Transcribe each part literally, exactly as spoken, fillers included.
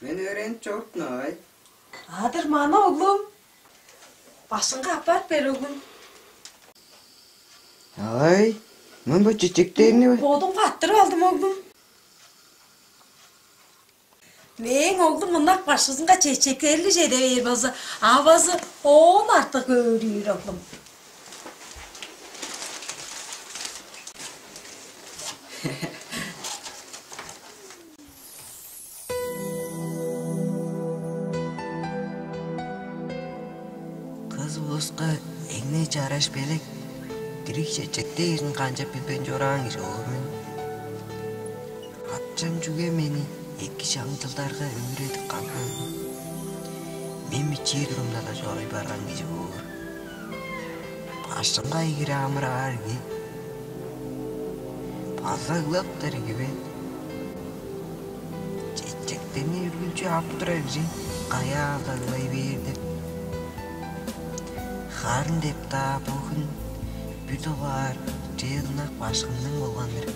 Мен өөренип чоруптум, авай. Адыр мана, оглум. Башкыңга аппарып бер, оглум. Авай, мен бо чечектерни бодумга арттырып алдым, оглум. Мээң оглум мынак башкызынга чечектерни чеде бээр болза, авазы оон артык өөрүүр, оглум. Кыс улуска эң-не чараш белек, дириг чечек дээрин канчап билбейн чораан кижи боор мен. Ачам чүге мени эки чаңчылдарга өөредип кагбаан? Мен бичии турумда-даа чоруй барган кижи боор. Башкымга кире амыраар кижи база ыглаптар кижи бе? Чечектерни үргүлчү ап турар кижи каяа-ла ыглай бээр деп. Харын деп-даа бо хүн бир дугаар чыылнак башкымның болган-дыр.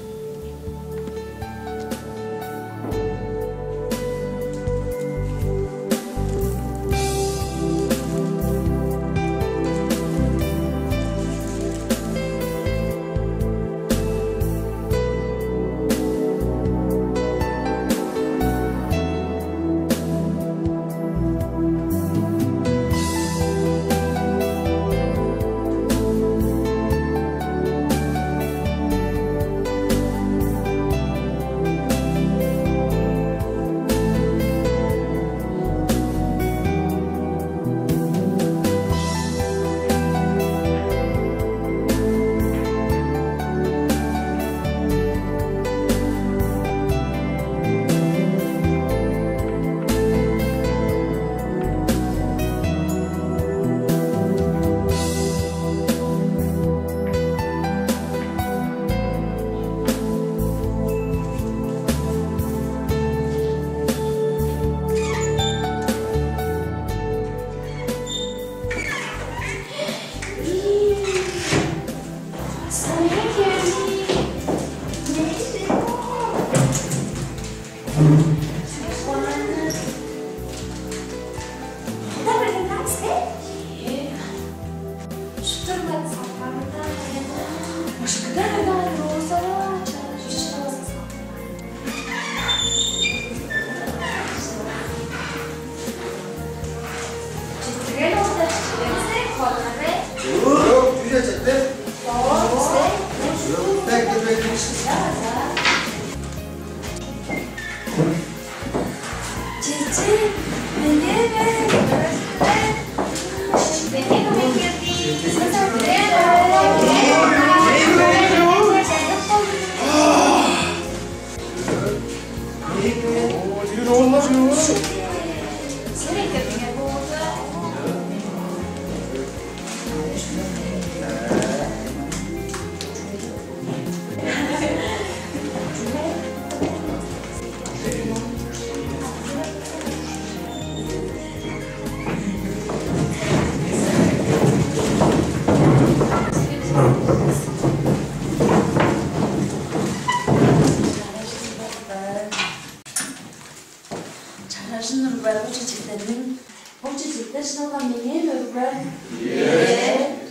Чаражын, уруглар, бо чечектерниң, бо чечектер шынап-ла меңээ бе, уруглар? Ийе.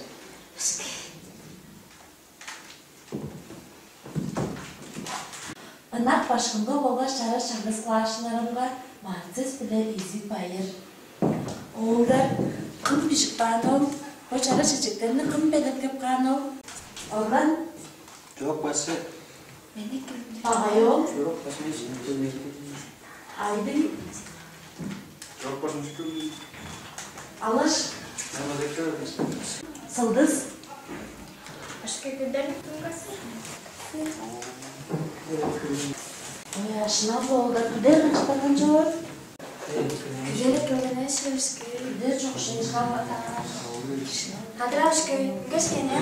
Ынак башкымга болгаш чараш чаңгыс класчыларымга Марксис биле изиг байыр. Оолдар, кым бижип каан ол? Бо чараш чечектерни кым белеткеп каан ол? Орлан? Чок, башкы. Мен эккелдим. Багай ол? Чок, башкы. Айдың? Чок, башкы. Алыш? Мен база эккелдим. Сылдыс? Башкы, күдер тунгасы. Ой, ашынам болда, күдер качыктарган чоор. Күдер эккелген эвес башкы. Күдер чок шын шкаф атаар. Адырашкы, үнгешкен я?